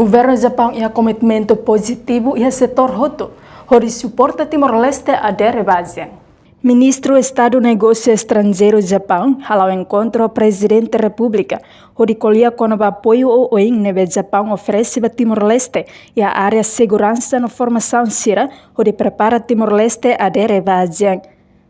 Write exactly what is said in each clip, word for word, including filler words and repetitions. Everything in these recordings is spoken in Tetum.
Governu Japaun iha komitmentu pozitivu iha setór hotu, hodi suporta Timor-Leste adere ba ASEAN. Ministru Estadu Negósiu Estranjeiru Japaun hala'o enkontru ho Prezidente Repúblika, hodi ko'alia kona-ba apoiu oioin ne'ebé Japaun oferese ba Timor-Leste iha área seguransa no formasaun sira, hodi prepara Timor-Leste adere ba ASEAN.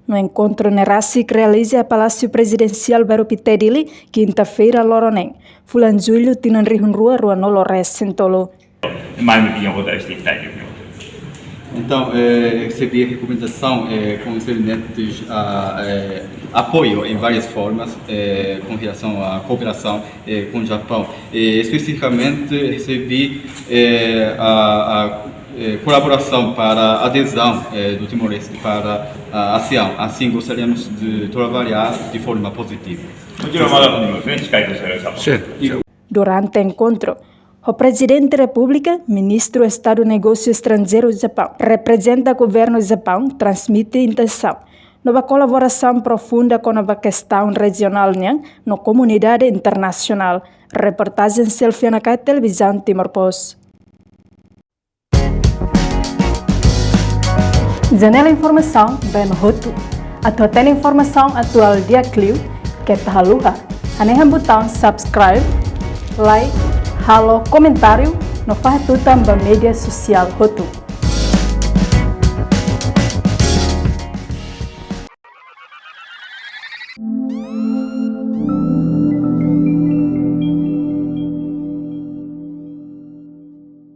No enkontru ne'e rasik realiza iha Palásiu Prezidensiál Bairru Pité Dili, kinta-feira loron neen, fulan Jullu, tinan rihun rua rua-nulu resin tolu. Então, eh, recebi a recomendação, eh, com os elementos, ah, eh, apoio em várias formas, eh, com relação à cooperação, eh, com o Japão. Eh, especificamente, recebi, eh, a, a, eh, colaboração para a adesão, eh, do Timor-Leste para a ASEAN. Assim, gostaríamos de trabalhar de forma positiva. Durante enkontru ho Prezidente Repúblika, Ministru Estadu Negósiu Estranjeiru Japaun, reprezenta Governu Japaun, transmite intensaun no ba kolaborasaun profunda kona-ba kestaun rejionál nian no komunidade internasionál. Reportajen Selviana Kai, Televizaun Timor Post. Janela informasaun ba ema hotu. Atu hatene informasaun atuál di'ak liu, keta haluha hanehan butaun subscribe, like, halo komentáriu no fahe tutan ba média sosiál hotu.